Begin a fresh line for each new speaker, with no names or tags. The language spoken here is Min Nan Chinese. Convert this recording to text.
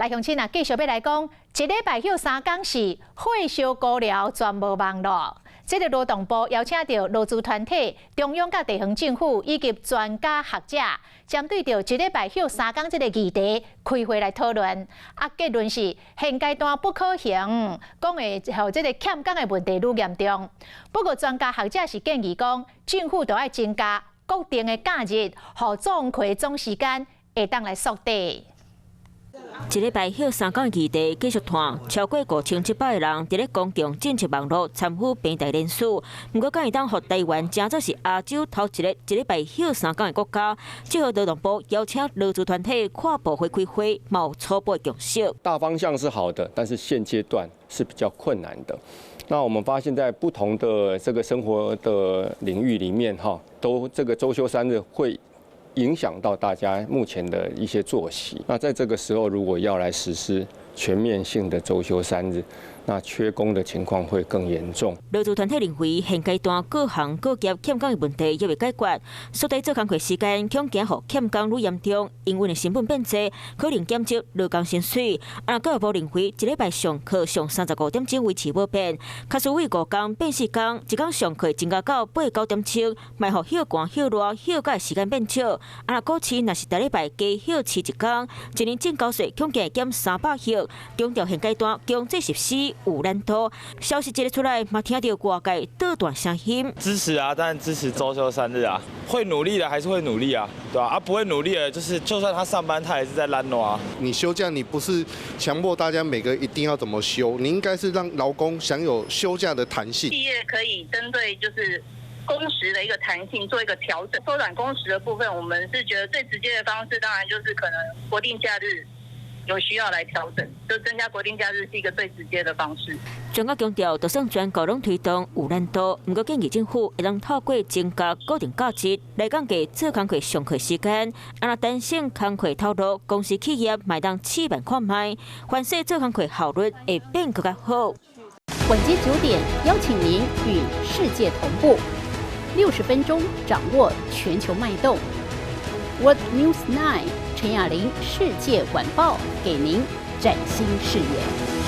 來鄉親啊，繼續欲來講，一禮拜歇三工是火燒孤寮全無望囉。這个勞動部邀請著勞資團體、中央佮地方政府以及專家學者，針對著一禮拜歇三工這个議題開會來討論。啊，結論是現階段不可行，講會予這个欠工的問題愈嚴重。不過專家學者是建議講，政府著愛增加國定的假日，予做工總時間會當來縮短。
一禮拜歇三工議題繼續拖，超過5700個人佇咧公共政策網路參與平台連署。毋過，敢會當予台灣成做是亞洲頭一個一禮拜歇三工的國家？這號勞動部邀請勞資團體跨部會開會，嘛有初步共識。
大方向是好的，但是現階段是比較困難的。那我們發現，在不同的這個生活的領域裡面，哈，都這個週休三日會影響到大家目前的一些作息。那在這個時候，如果要來實施全面性的週休三日，那缺工的情況會更嚴重。
勞資團體認為，現階段各行各業欠工的問題猶未解決，縮短做工課時間，恐驚予欠工愈嚴重，營運的成本變濟，可能減少勞工薪水。啊，教育部認為，一禮拜上課上35點鐘維持無變，假使為五工變四工，一工上課增加到八九點鐘，嘛予歇寒歇熱歇假時間變少。啊，股市若是逐禮拜加歇市一工，一年證交稅恐驚會減300億。強調現階段強制實施有難度。消息一个出來，嘛聽著外界倒彈聲音。
支持啊，當然支持週休三日啊。會努力的還是會努力啊，對吧？啊，不會努力的，就是就算他上班，他也是在懶惰啊。
你休假，你不是強迫大家每個一定要怎麼休，你應該是讓勞工享有休假的彈性。
企業可以針對就是工時的一個彈性做一個調整，縮短工時的部分，我們是覺得最直接的方式，當然就是可能國定假日有需要來調整，就增加國定假日是一個最直接的方式。
專家強調，就算全國攏推動有難度，毋過建議政府會當透過增加國定假日來降低做工課上課時間，啊若擔心工課投入，公司企業嘛會當試辦看覓，凡勢做工課效率會變閣較好。
晚間9點，邀請您與世界同步，60分鐘掌握全球脈動。World News 9 陳雅玲世界晚報，給您嶄新視野。